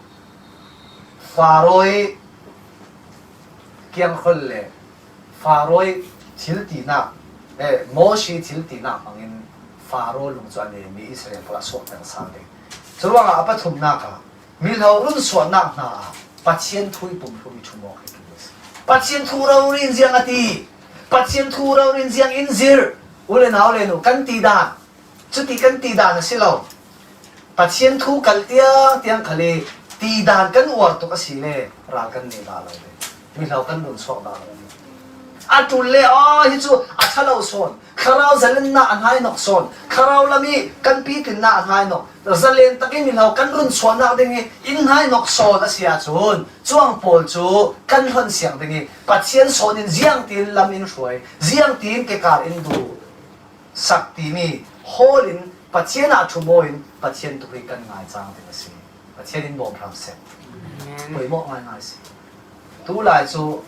Faro ih kiangkholh le Faro ih thil tinak, eh, Mosi thil tinak hmangin Faro lung cu a nemi Israel pawl a suakter sal ding. Curuangah a pathumnak ah mihlo runsuahnak hna ah Pathian thu ih pumhlum ih ṭhum awk hi ṭul a si. Pathian thu rori in ziang a ti, Pathian thu rori in ziang in zir, u le nau le nu, kan ti dan, cuti kan ti dan a si lo. Pathian thu kal tiang tiang khal ih ti dan kan uar tuk a si le ral kan neh dah lo ve. Mihlo kan runsuak dah lo ve. A ṭul le, aw, hi cu a ṭha lo sawn. Thlarau zalennak a hnainawk sawn. Thlarau lam ih kan pitlinnak a hnainawk. Zalen tak ih mihlo kan runsuahnak ding ih in hnainawk sawn a si ahcun cuang pawl cu kan hlon siang ding ih Pathian sawn in ziangtin lam in hruai, ziangtin kekar in duh sak timi hawl in Pathian ah ṭhum aw in Pathian tuk hi kan ngai cang ding a si. Pathian in bawm hram seh. Amen. Poimawh ngaingai a si. Tulai cu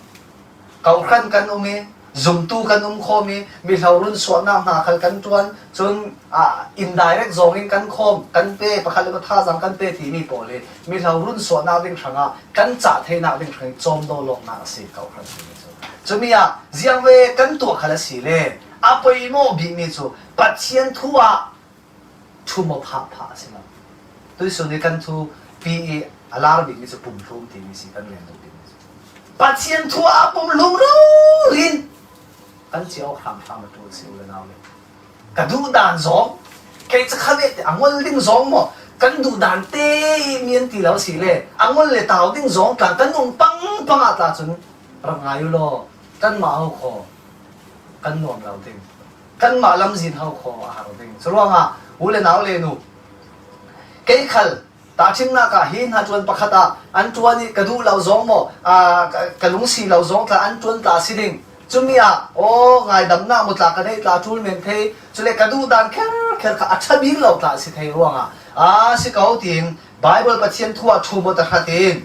kohhran kan um ih, zumtu kan um khawm ih, mihlo runsuahnak hna khal kan ṭuan, cun, ah, indirect zawng in kan khawm, kan pe, pakhat le pakhat thazaang kan pe timi pawl ih, mihlo runsuahnak ding hrangah kan cah theinak ding hrang ih cawmdawh lawknak a si, kohhran timi cu. Cumi ah, ziangve kan tuah khal a si le, a poimawh bikmi cu Pathian thu ah ṭhum aw phah phah a si lo. Tuihsun ih kan thupi ih a lar bikmi cu pumhlum timi si, kan rel duh bikmi cu. Pathian thu ah a pumhlum rori in kan ci awk hramhram a ṭul si, u le nau le. Ka duh dan zawng, kei cu kha ve ti a ngol ding zawng maw, kan duh dan te mi an ti lo si le, a ngol le tau ding zong tla kan um pang pang a tla cun rak ngai u law, kanmah ho khaw kan nuam lo ding, kanmah lamzin ho khaw a har ding. Curuangah u le nau le nu, kei khal tahṭhimnak ah hi hna ṭuan pakhat ah an ṭuan i ka duh lo zong maw, aa, ka, ka lungsi lo zong tla an ṭuan tla a si ding. Cumi ah aw ngaidamnak mu tla ka neih tla ṭul men thei. Cule ka duh dan kherkher kha a ṭha bik lo tla a si thei ruangah a si ko tiin Baibal Pathian thu ah ṭhum aw ta hratin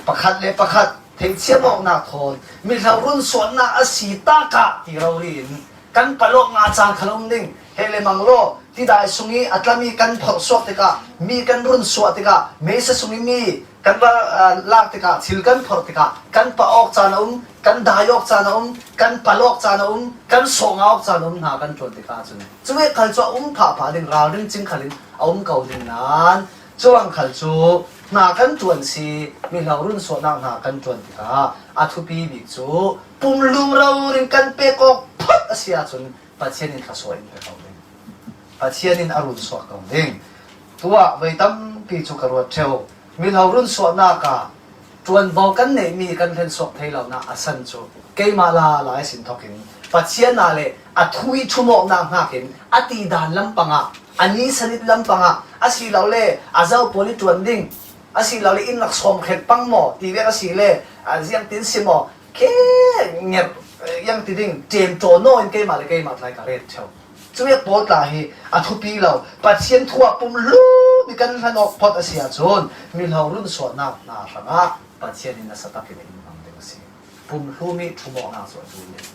pakhat le pakhat theithiam awknak thawn mihlo runsuahnak a si takah ti rori in kan palh awknak caan khal a um ding. Heh le mang law, tidai sung i a tlami kan phorh suak tikah, mi kan run suah tikah, meisa sung i mi kan va, aa, lak tikah, thil kan phorh tikah, kan pah awk caan a um, kan dai awk caan a um, kan palh awk caan a um, kan sawh ngah awk caan a um hna kan ṭuan tikah cun, cuvek khal cu a um phahphah ding, ralring cing khal in a um ko ding nain, cuang khal cu hna kan ṭuan si, mihlo runsuahnak hna kan ṭuan tikah a thupi bik cu pumhlum rori in kan pek awk phot a si ahcun Pathian in thluasuah in pe ko ding. Pathian in a runsuak ko ding. Tuah voi tampi cu ka ruat ṭheu. Mihlo runsuahnak ah ṭuanvo kan neihmi kan hlensuak thei lonak a san cu keimah lala ihsin thawkin Pathian ah le a thu i ṭhumawknak hnakin a tidan lampang ah, a ni sanit lampang ah, asilole a zo pawl i ṭuan ding, asilole inn rak sawm hrek pang maw, ti vek asile, a ziangtin si maw, khi ngerh, eh, yang ti ding, ṭemṭaw naw in keimah le keimah tlai ka ret ṭheu. Cuvek pawl tla hi a thupi lo. Pathian thu ah pumhlum i kan hlan awk phot a si ahcun, mihlo runsuahnak hna hrangah Pathian in nasa takin in hmang ding a si. Pumhlum i ṭhumawknak cu a ṭul ding.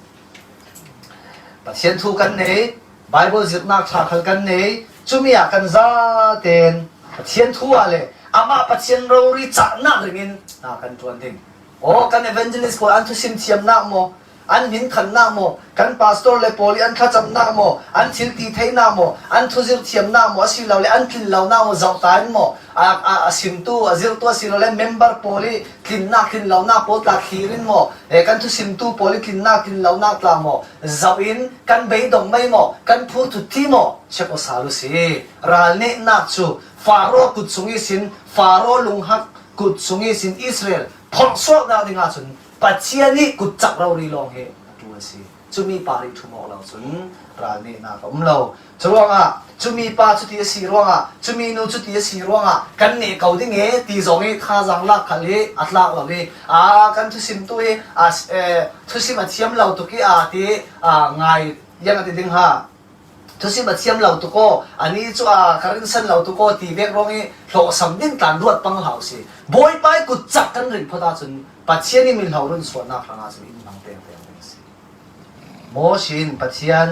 Pathian thu kan nei, Baibal zirhnak ṭha khal kan nei, cumi ah kan zaten Pathian thu ah le amah Pathian rori cahnak ringin hna kan ṭuan ding. Aw, kan evangelist pawl an thusim thiamnak maw, an hmin khannak maw, kan pastor le pawl i an thlacamnak maw, an thil ti theinak maw, an thuzirh thiamnak maw, asilole an tlin lonak maw, zoh ta in maw, a, a, a simtu, a zirhtu asilole member pawl i tlinnak, tlin lonak pawl tla thlir in maw, eh, kan thusimtu pawl i tlinnak, tlin lonak tla maw, zoh in kan beidong mai maw, kan phurthut ti maw, check aw sal u si. Ral nehnak cu Faro kut sung ihsin, Faro lunghak kut sung ihsin Israel phorhsuaknak ding ahcun Pathian i kutcak rori lawng hi a ṭul a si. Cumi par i ṭhum awk lo cun ral nehnak a um lo. Curuangah cumi pa cuti a si ruangah, cumi nu cuti a si ruangah kan neh ko ding e ti zong i thazaang lak khal hi a tlak lo i, aa, kan thusimtu hi, aa, eh, thusim a thiam lo tuk i, aa, ti, aa, ngai, yang a ti ding ha. Thusim a thiam lo tuk aw, ani cu, aa, ka rinsan lo tuk aw ti vek ruang i hlawhsam ding tlan ruat pang hlah u si. Bawipa i kutcak kan ring phot ahcun Pathian i mihlo runsuahnak hrangah cun in hmang pengpeng ding a si. Moses in Pathian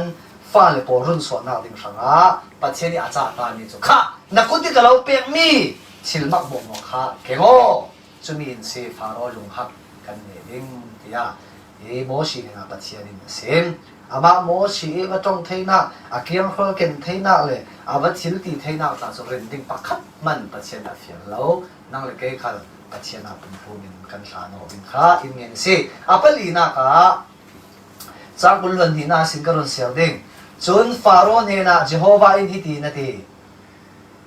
fale pawl runsuahnak ding hrangah Pathian i a cahkami cu, kha, na kut i ka lo pekmi thil mak hmuahhmuah kha keng aw. Cumi in si Faro lunghak kan neh ding, tiah hi Moses hnenah Pathian in a sim. Amah Moses i va ṭong theinak, a kianghrol ken theinak le a va thil ti theinak tla cu rin ding pakhat hmanh Pathian a fiang lo. Nang le kei khal Pathian a pumhlum in kan hlan aw ding kha in ngen a si. A palinak ah, Cang kul hluan hnihnak sin ka run siar ding. Cun Faro hnenah Jehovah in hiti na ti,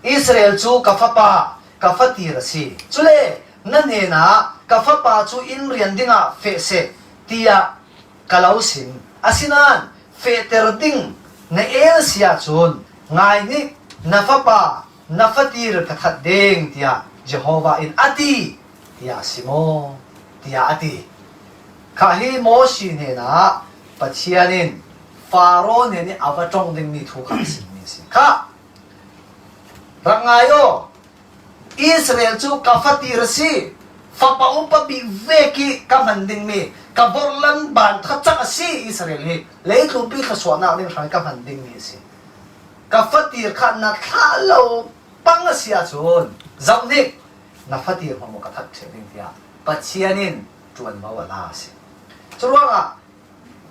Israel cu ka fapa, ka fatir a si. Cule na hnenah ka fapa cu in rian dingah feh seh, tiah ka lo sim. Asinain fehter ding na el si ahcun, ngai nih, na fapa na fatir ka that ding, tiah Jehovah in a ti, tiah a si maw? Tiah a ti. Kha hi Moses hnenah Pathian in Faro hnen i a va ṭong dingmi thu kha a simmi a si. Kha, rak ngai aw, Israel cu ka fatir a si, fapa upa bik vek i ka hman dingmi, ka vorhlam ban thacak a si Israel hi, leitlunpi thluasuahnak ding hrang i ka hman dingmi a si. Ka fatir kha na thlah lo pang a si ahcun, zoh nih, na fatir hmanh ka that ṭheh ding, tiah Pathian in ṭuanvo a la a si. Curuangah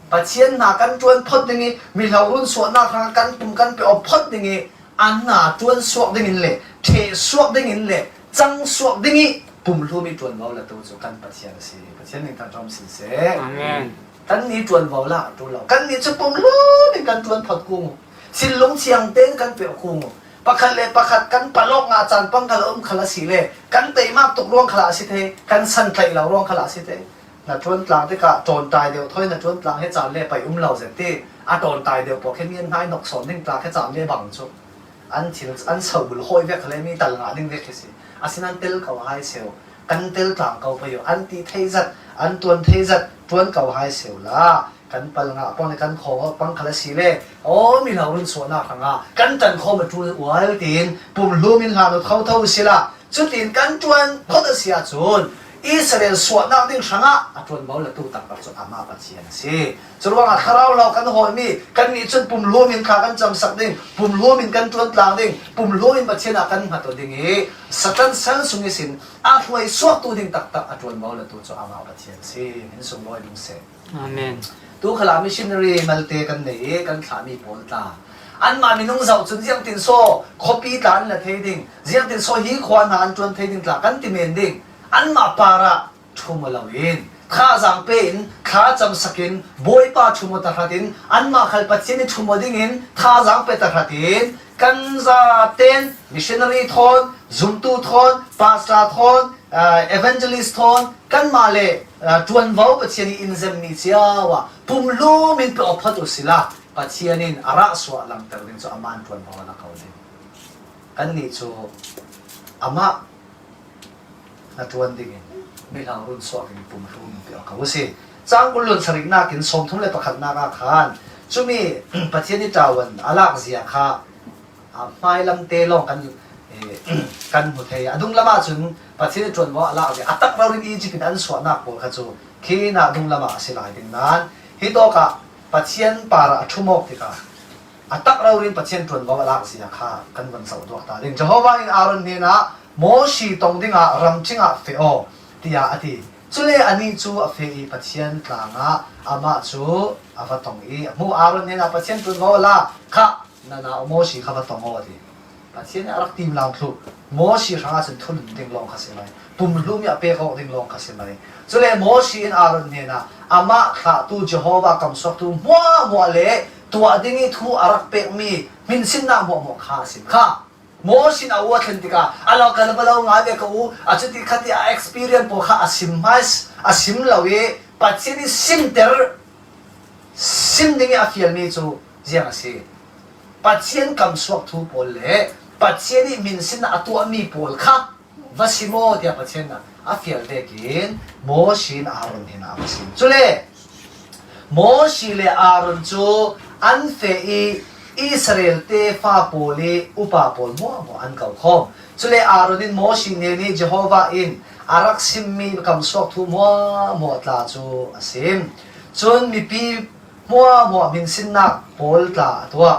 Pathian hna kan ṭuan phot ding i, mihlo runsuahnak hrang kan pum kan pe awk phot ding i, an hna ṭuan suak ding in le, ṭheh suak ding in le, cang suak ding i, pumhlum i ṭuanvo latu cu kan Pathian a si. Pathian ning thangṭhat sin seh. Amen. Kannih ṭuanvo la a ṭul lo. Kannih cu pumhlum in kan ṭuan phot kung u. Thinlung thiang tein kan peh kung u. Pakhat le pakhat kan palawk ngah caan pang kha la um kha la si le, kan teimak tuk ruang kha la a si thei, kan san tlaih lo ruang kha la a si thei. Na ṭuan tlang tikah ṭawn tai deuh thawi, na ṭuan tlang he caan le pai um lo zet ti. A ṭawn tai deuh pawh khe mi an hnai nok sawn ding tla khe caan le bang cu. An thil, an sobul hawi vek kha le mi tal ngah ding vek hi si. Asinain tel ko hai seuh. Kan tel tlang ko pei uh. An ti thei zat, an ṭuan thei zat, ṭuan ko hai seuh la. Kan pal ngah pang le kan khawng pang kha la si le, aw, milo run suahnak hrangah kan ṭan khawm a ṭul ual tiin pumhlum in hlan uh thotho u sila. Cutin kan ṭuan phot a si ahcun Israel suahnak ding hrangah a ṭuanvo latu taktak cu amah Pathian a si. Curuangah thlarau hlau kan hawimi kannih cun pumhlum in thla kan camsak ding, pumhlum in kan ṭuan tlang ding, pumhlum in Pathian ah kan hmat aw ding i Satan sal sung ihsin a hruai suaktu ding taktak a ṭuanvo latu cu amah Pathian a si. Min sunglawi ding seh. Amen. Tu khalah missionary malte kan nei i kan thlahmi pawl tla. Anmah minung zoh cun ziangtin saw khuapi tla an la thei ding, ziangtin saw hi khua hna an ṭuan thei ding tla kan ti men ding. Anmah parah ṭhum aw loin, thazaang pe in, thla camsak in, Bawipa ṭhum aw tahratin, anmah khal Pathian i ṭhum aw dingin thazaang pe tahratin, kan zaten missionary thawn, zumtu thawn, pastor thawn, ah, evangelist thawn, kanmah le, ah, ṭuanvo Pathian i in zemmi cio ah pumhlum in pe aw phot u sila, Pathian in a rah suah langter ding cu amah ṭuanvo a la ko ding. Kannih cu amah na ṭuan dingin milo run suak in pumhlum in pe aw ko u si. Cang kul le sarihnak in sawmthum le pakhatnak ah khan cumi Pathian i ṭuan a lak zia kha a hmailam te lawng kan, eh, kan hmu thei. A dunglam ah cun Pathian i ṭuanvo a lak ve, a tak rori in Egypt in an suahnak pawl kha cu khi na dunglam ah a si lai ding nain, hi tawk ah Pathian parah a ṭhum awk tikah a tak rori in Pathian ṭuanvo a lak zia kha kan van zoh duak ta ding. Jehovah in Aaron hnenah, "Mawsi tong dingah ramṭing ah feh aw," tiah a ti. Cule anih cu a feh i Pathian tlangah amah cu a va tong i a hmuh Aaron hnenah, "Pathian ṭuanvo a lak kha na nau Mawsi kha va tong aw," a ti. Pathian nih a rak timlam thluh. Mawsi hrangah cun thulun ding lawng kha si lai. Pumhlum i a pek awk ding lawng kha si lai. Cule Mawsi in Aaron hnenah amah thlahtu Jehovah kamsuaktu hmuahhmuah le tuah ding i thu a rak pekmi hminsinnak hmuahhmuah kha a sim kha. Mawsi in a u a thlen tikah a lo, ka lo, ka lo ngai ve ka u, a cuti khati a experience pawl kha a sim hmai, a sim lo i Pathian i simter, sim ding i a fialmi cu ziang a si. Pathian kamsuak thu pawl le Pathian i hminsinnak a tuahmi pawl kha va sim aw, tiah Pathian nih a fial vekin Mawsi in Aaron hnenah a va sim. Cule Mawsi le Aaron cu an feh i Israel tefa pawl i upa pawl hmuahhmuah an ko khawm. Cule Aaron in Mawsi hnen i Jehovah in a rak simmi kamsuak thu hmuahhmuah tla cu a sim. Cun mipi hmuahhmuah hminsinnak pawl tla a tuah.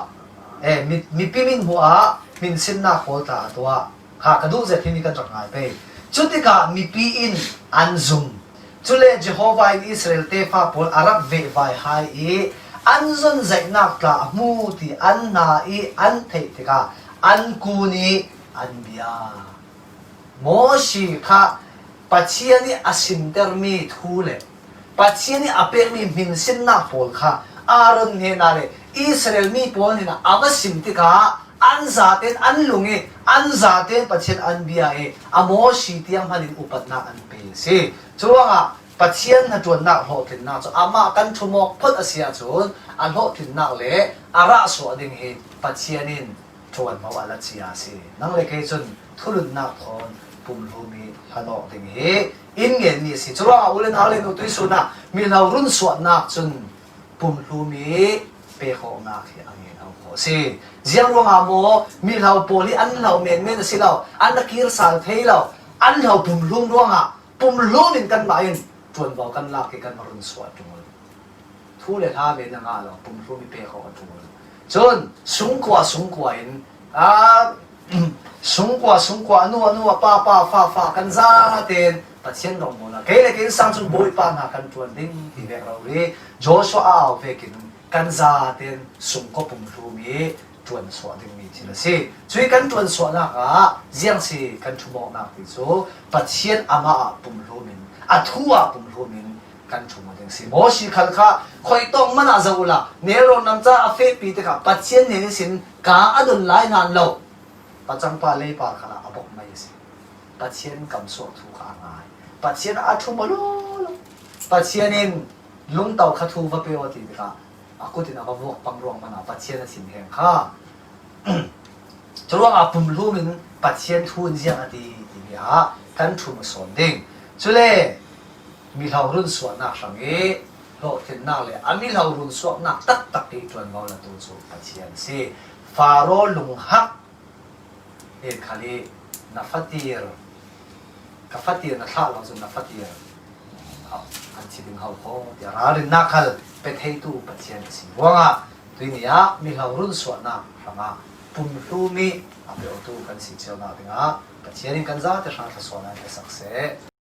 Eh, mi, mipi min hmuah hminsinnak pawl tla a tuah. Kha ka duh zet hi mi kan rak ngai pei. Cutikah mipi in an zum. Cule Jehovah in Israel tefa pawl a rak vehvai hai i an zonzaihnak tla a hmu ti an hna i an theih tikah an kun i an bia. Mawsi kha Pathian i a simtermi thu le Pathian i a pekmi hminsinnak pawl kha Aaron hnenah le Israel mi pawl hnenah a va sim tikah an zaten an lung i an zaten Pathian an bia i a Mawsi tiang hmanin upatnak an pe a si. Curuangah Pathian hnaṭuannak hlawhtlinnak cu amah kan ṭhum awk phot a si ahcun a hlawhtlinnak le a rah suah ding hi Pathian in ṭuanvo a la cia a si. Nang le kei cun thulunnak thawn pumhlum i hlan awk ding hi in ngenmi a si. Curuangah u le nau le nu tuisun ah milo run suahnak cun pumhlum i pek awknak hi a ngen ho khawh a si. Ziang ruangah maw milo pawl hi an hlo menmen a si lo, an a kir sal thei lo, an hlo pumhlum ruangah pumhlum in kanmah in ṭuanvo kan lak i kan va run suah ṭung. Thu le hla ve na ngah lo, pumhlum i pek awk a ṭul. Cun sungkua sungkua in, aa, sungkua sungkua, a nu a nu, a pa pa, fa fa, kan zaten Pathian rawngbawl ah kei le kei sang cun Bawipa hna kan ṭuan ding ti vek rori Joshua a au vekin kan zaten sungkua pumhlum i ṭuan suah dingmi thil a si. Cui kan ṭuan suahnak ah ziang si kan ṭhum awknak ti cu Pathian amah ah pumhlum in, a thu ah pumhlum in kan ṭhum aw ding si. Mawsi khal kha khoitawk man ah zoh uhla, nelrawn nam ca a fehpi tikah Pathian hnen ihsin ka a don lai nain lo. Pacangpa leipar khalah a bok mai a si. Pathian kamsuak thu kha a ngai. Pathian a thu maw lo lo. Pathian in lungtau kha thu va pe aw ti tikah a kut in a va vuak pang ruang mana Pathian a thinheng kha. Curuangah pumhlum in Pathian thu in ziang a ti timi ah kan thum a sawn ding. Cule mihlauh runsuahnak hrang i hlawhtlinnak le a mihlauh runsuahnak taktak i ṭuanvo latu cu Pathian a si. Faro lunghak in khal i na fatir, ka fatir na thlah lo cu na fatir an thi ding ho kho tiah ralrinnak khal pe theitu Pathian a si ruangah tuini ah mihlauh runsuahnak hrangah pumhlum i a pe awtu kan si cionak dingah Pathian in kan zate hrang thluasuahnak pe sak seh.